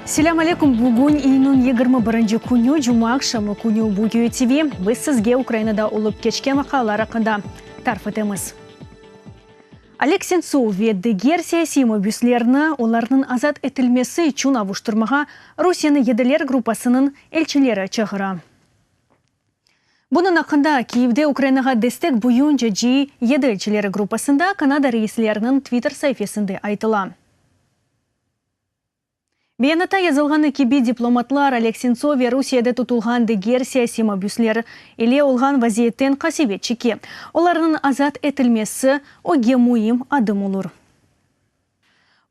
Selâm aleyküm! Bugün iyünniñ 21-nci künü, cumaaqşamı künü. Bu UATV. Biz sizge Ukrainada olıp keçken vaqialar aqqında tarif etemiz. Oleg Sentsov ve diger siyasiy mabüslerni olarnıñ azat etilmesi içün avuştırmağa Rusiyeni Yediler gruppasınıñ elçileri çağıra. Bunıñ aqqında Kyivde Ukrainağa destek boyunca G7 elçileri gruppasında Kanada reisleriniñ Twitter saifesinde aytıla. Beyanatta yazılğanı kibi, diplomatlar Oleg Sentsov ve Rusiyede tutulğan diger siyasiy mabüsler ile olğan vaziyetten qasevet çeke. Olarnıñ azat etilmesi ögge müim adım olur.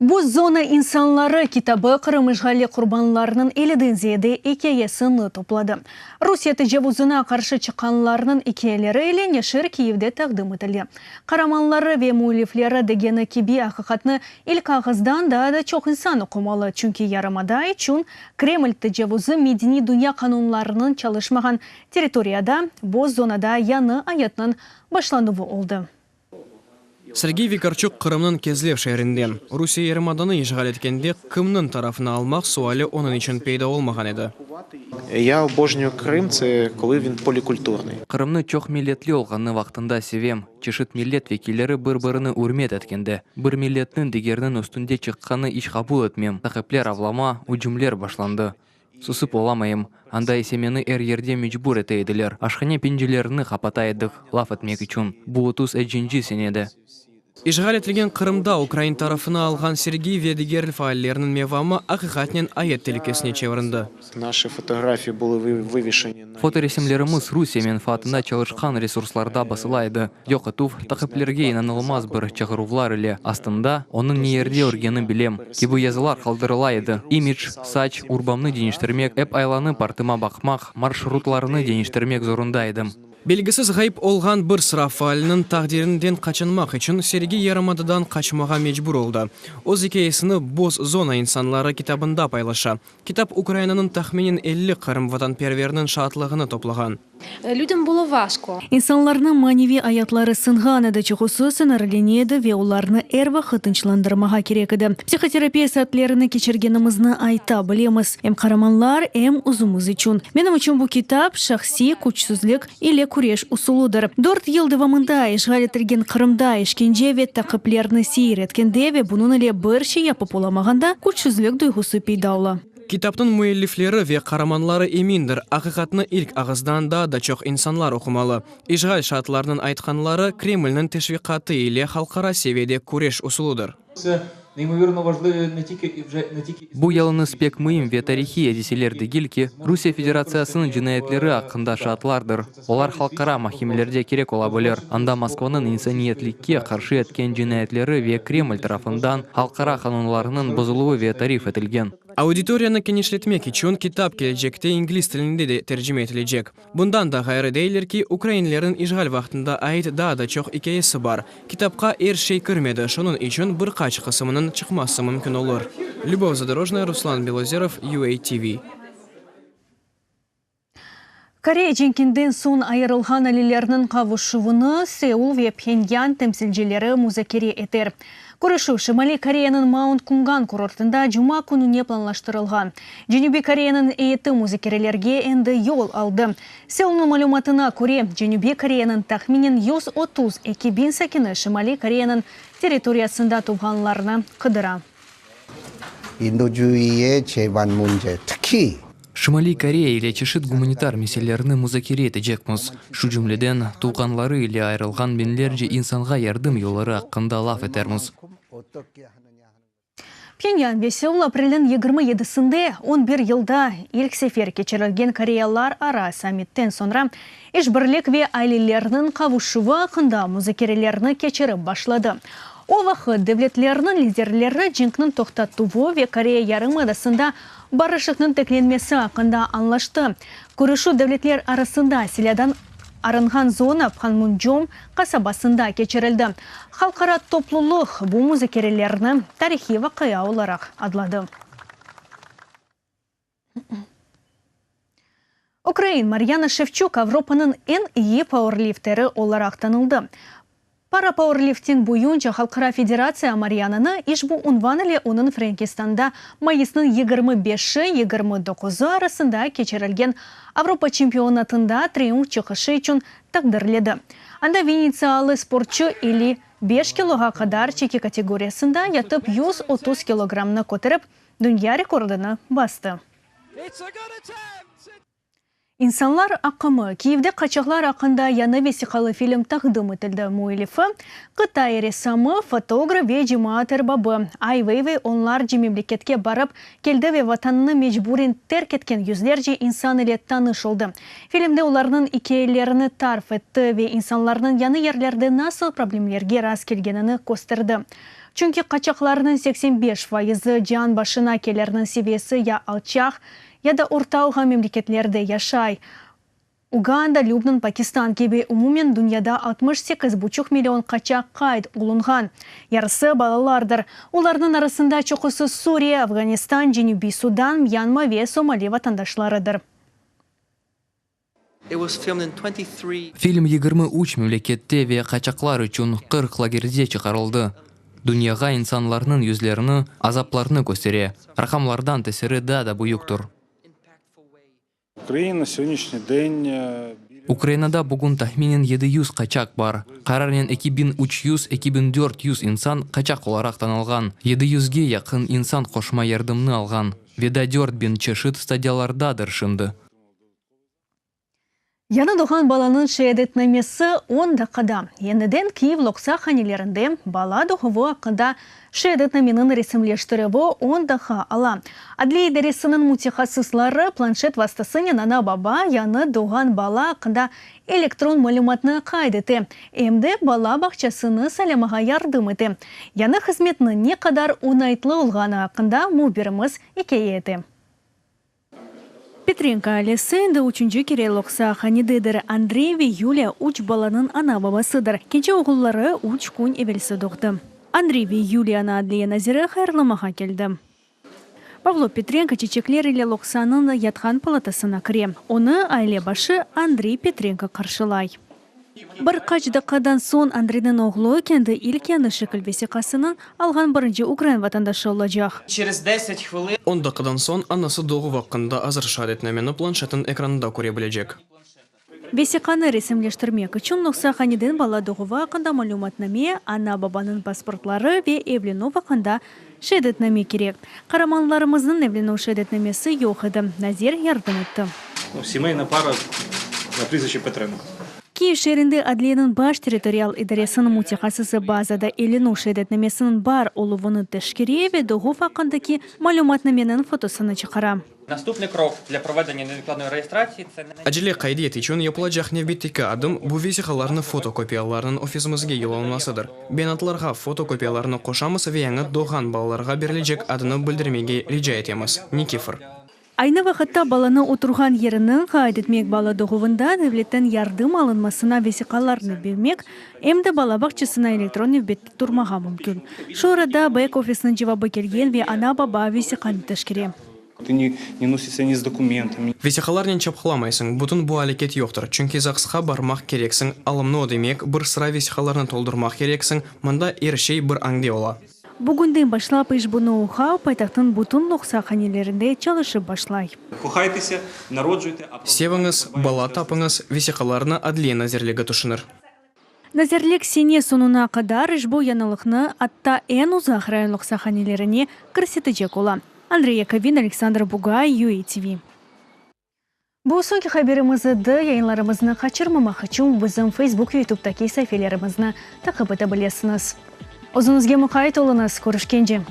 Bu zona insanları kitabı Qırım işğali qurbanlarınıñ elliden ziyade ikâyesini topladı. Rusiye tecavuzına qarşı çıqqanlarnıñ ikâyeleri ile neşir Kiyevde taqdim etildi. Qaramanları ve müellifleri degeni kibi, aqiqatnı ilk ağızdan daa da çoq insan oqumalı, çünki yarımada içün Kreml tecavuzı medeniy dünya qanunlarınıñ çalışmağan territoriyada, boz zonada yañı ayatnıñ başlanuvı oldı. Sergey Vikarçuk Qırımnıñ Kezlev şeerinden. Rusiye yarımadanı işğal etkende kimniñ tarafını almaq suali onıñ içün peyda olmağan edi. Ya obojnüyu Krım, tse kolı vin polikulturnıy. Qırımnı çoq milletli olğanı vaqtında sevem, çeşit millet vekilleri bir-birini ürmet etkende. Bir milletniñ digeriniñ üstünde çıqqanı iç qabul etmem. Taqipler, avlama, ücümler başlandı. Susıp olamayım, anda ise meni er yerde mecbur ete ediler, aşhane pencelerini qapata edik, laf etmek içün. Bu 30 ecinci senedi. İşğal etilgen Qırımda ukrain tarafını alğan Sergiy ve diger faallerniñ mevamı aqiqatnen ayat telükesine çevirindi. Naşi fotografiyi bulı vıvişeni na. Fotoresimlerimiz Rusiye menfaatında çalışqan resurslarda basıla edi. Yoq etüv, taqiplerge inanılmaz bir çağıruvlar ile, astında, onıñ ne yerde örgeni bilem, kibi yazılar qaldırıla edi. İmidj, saç, urbamnı deñiştirmek, ep aylanıp artıma baqmaq, marşrutlarnı deñiştirmek zorunda edim. Belgisiz ğayıp olğan bir sıra faalniñ taqdirinden qaçınmaq içün Sergey yarımadadan qaçmağa mecbur oldı. Öz ikâyesini Boz zona insanları kitabında paylaşa. Kitap Ukrainanıñ tahminen 50 Qırım vatanperveriniñ şaatlığını toplağan. Lüdem bulo vajko. İnsanlarnıñ maneviy ayatları sınğan edi, çoqusı siñirlene edi ve olarnı er vaqıt tınçlandırmağa kerek edi. Psihoterapiya saatlerini keçirgenimizni ayta bilemiz, em qaramanlar, em özümiz içün. Menim içün bu kitap, şahsiy küçsüzlik ile küreş usulıdır. Dört yıl devamında işğal etilgen Qırımda işkence ve taqiplerni seyir etkende ve bunıñ ile bir şey yapıp olamağanda küçsüzlik duyğusı peyda ola. Kitapnıñ müellifleri ve qaramanları emindir, aqiqatnı ilk ağızdan daa da çoq insanlar oqumalı. İşğal şaatlarınıñ aytqanları Kremlniñ teşviqatı ile halqara seviyede küreş usulıdır. Bu yalıñız pek müim ve tarihiy adiseler degil ki, Rusiye Federatsiyasınıñ cinayetleri aqqında şaatlardır. Olar halqara mahkemelerde kerek ola bilir, anda Moskvanıñ insaniyetlikke qarşı etken cinayetleri ve Kreml tarafından halqara qanunlarınıñ bozuluvı ve tarif etilgen. Auditoriyanı kenişletmek içün kitap kelecekte ingliz tilinde de tercime etilecek. Bundan da ğayrı deyler ki, ukrainlerniñ işğal vaqtında ait daa da çoq ikâyesi bar. Kitapqa er şey kirmedi, şunıñ içün bir qaç qısımınıñ çıqması mümkün olur. Lübov Zadorojnaya, Ruslan Belozerov, UATV. Koreya cenkinden soñ ayırılğan ailelerniñ qavuşuvını Seul ve Phenyan temsilcileri muzakere eter. Körüşüv Şimaliy Koreyanıñ Mount Kumgan kurortında cuma kününe planlaştırılğan. Cenübiy Koreyanıñ eyeti muzakerelerge endi yol aldı. Seulnıñ malümatına köre, Cenübiy Koreyanıñ tahminen 132 biñ sakini Şimaliy Koreyanıñ territoriyasında tuvğanlarını qıdıra. İndojuiye çeyvan munce, tki. Şimaliy Koreya ile çeşit gumanitar meselelerni muzakere etecekmiz, şu cümleden, tuvğanları ile ayırılğan biñlerce insanğa yardım yolları aqqında laf etermiz. Phenyan ve Seul aprelniñ 27-sinde on bir yılda ilk sefer keçirilgen Koreyalarara sammitten soñra işbirlik ve ailelerniñ qavuşuvı aqqında muzakerelerni keçirip başladı. O vaqıt devletlerniñ liderleri cenkniñ toqtatuvı ve Koreya yarımadasında barışıqnıñ tiklenmesi aqqında añlaştı. Körüşüv devletler arasında silâdan arınğan zona Phanmunjom qasabasında keçirildi. Halqara toplulıq bu muzakerelerni tarihiy vaqia olaraq adladı. Ukrain Maryana Şevçuk Avropanıñ eñ iyi pauerlifteri olaraq tanıldı. Para-pauerlifting boyunca Halqara federatsiya Mariananı işbu unvan ile onıñ Frenkistanda mayısnıñ 25-i, 29-ı arasında keçirilgen Avropa çempionatında triumf çıqışı içün taqdirledi. Anda vinnitsalı sportçu 55 kiloğa qadar çeki kategoriyasında yatıp 130 kilogramnı köterip, dünya rekordını bastı. İnsanlar aqımı, Kiyevde qaçaqlar aqqında yañı vesiqalı film taqdim etildi. Müellifi, Qıtay ressamı, fotograf ve cemaat erbabı Ay Veyvey onlarca memleketke barıp keldi ve vatanını mecburen terk etken yüzlerce insan ile tanış oldı. Filmde olarnıñ ikâyelerini tarif etti ve insanlarnıñ yañı yerlerde nasıl problemlerge rast kelgenini kösterdi. Çünki qaçaqlarnıñ 85 fayızı can başına kelirniñ seviyesi ya alçaq, ya da Orta olğan memleketlerde yaşay, Uganda, Lübnan, Pakistan kibi, umumen dünyada 68 buçuq million qaçaq qayd olunğan, yarısı balalardır. Olarnıñ arasında çoqusı Suriye, Afğanistan, Cenübiy Sudan, Myanma ve Somali vatandaşlarıdır. Film 23 memlekette ve qaçaqlar içün 40 lagerde çıqarıldı. Dünyağa insanlarnıñ yüzlerini, azaplarını köstere. Raqamlardan tesiri daa da büyüktir. Ukrainada bugün tahminen 700 qaçaq bar. Qararnen 2300, 2400 insan qaçaq olaraq tanılğan, 700ge yaqın insan qoşma yardımnı alğan ve daa 4000 çeşit stadiyalardadır şimdi. Yañı doğğan balanıñ şeadetnamesi on daqqada. Yeniden Kyiv loqsahanelerinde bala doğuvı aqqında şeadetnameniñ resimleştirüvi on daqqa ala. Adliye idaresiniñ mütehassısları planşet vastasınen ana-baba yañı doğğan bala aqqında elektron malümatnı qayd ete, em de bala bağçasını saylamağa yardım ete. Yañı hızmetniñ ne qadar oñaytlı olğanı aqqında mühbirimiz ikâye ete. Petrenko ailesi endi üçünci kere loqsahanededir. Andrey ve Yuliya üç balanıñ ana-babasıdır. Kence oğulları üç kün evelsi doğdı. Andrey ve Yuliyanı adliye naziri hayırlamağa keldi. Pavlo Petrenko çiçekler ile loqsanıñ yatqan palatasına kire. Onı aile başı Andrey Petrenko qarşılay. Bir qaç daqqadan soñ Andreyniñ oğlu kendi ilk yañı şekil vesiqasını alğan birinci ukrain vatandaşı olacaq. On daqqadan soñ anası doğuv aqqında azır şeadetnameni planşetniñ ekranında köre bilecek. Vesiqanı resimleştirmek içün loqsahaneden bala doğuvı aqqında malümatname, ana-babanıñ pasportları ve evlenüv aqqında şeadetname kerek. Qaramanlarımıznıñ evlenüv şeadetnamesi yoq edi, nazir yardım etti. Semeyna para na prizviще Petrenko. Kiyev şeerinde adliyeniñ baş territorial idaresiniñ mütehassısı bazada evlenüv şeadetnamesiniñ bar oluvını teşkere ve doğuv aqqındaki malümatnameniñ fotosını çıqara. Nastupnıy krok dlâ provedeniya nevідkladnoy reyestratsiyi, tse ne. Acele qaydiyet içün yapılacaq nevbetteki adım, bu vesiqalarnı fotokopiyalarnıñ ofisimizge yollanmasıdır. Beyanatlarğa fotokopiyalarnı qoşamız ve yañı doğğan balalarğa berilecek adını bildirmege rica etemiz, Nikifor. Aynı vaqıtta balanı oturğan yerini qayd etmek, bala doğuvında devletten yardım alınmasına vesiqalarnı bermek, em de bala bağçasına elektron nevbette turmağa mümkün. Şu arada bek-ofisniñ cevabı kelgen ve ana-baba vesiqanı teşkere. Vesiqalarnen çapqalamaysıñ, bütün bu aleket yoqtır, çünki ZAGSqa barmaq kereksiñ, alımnı ödemek, bir sıra vesiqalarnı toldurmaq kereksiñ, mında er şey bir añde ola. Bugünden başlap işbu nou-hau paytahtnıñ bütün loqsahanelerinde çalışıp başlay. Seviñiz, bala tapıñız, vesiqalarnı Adliye nazirligi tüşünir. Nazirlik sene soñuna qadar işbu yañılıqnı atta eñ uzaq rayon loqsahanelerine kirsetecek ola. Andrey Yakovin, Aleksandr Bugay, UATV. Bu soñki haberimiz edi. Yayınlarımıznı qaçırmamaq içün bizim Facebook ve YouTube'daki saifelerimizni taqip ete bilesiñiz. Özüñizge muqayt oluñız, körüşkence!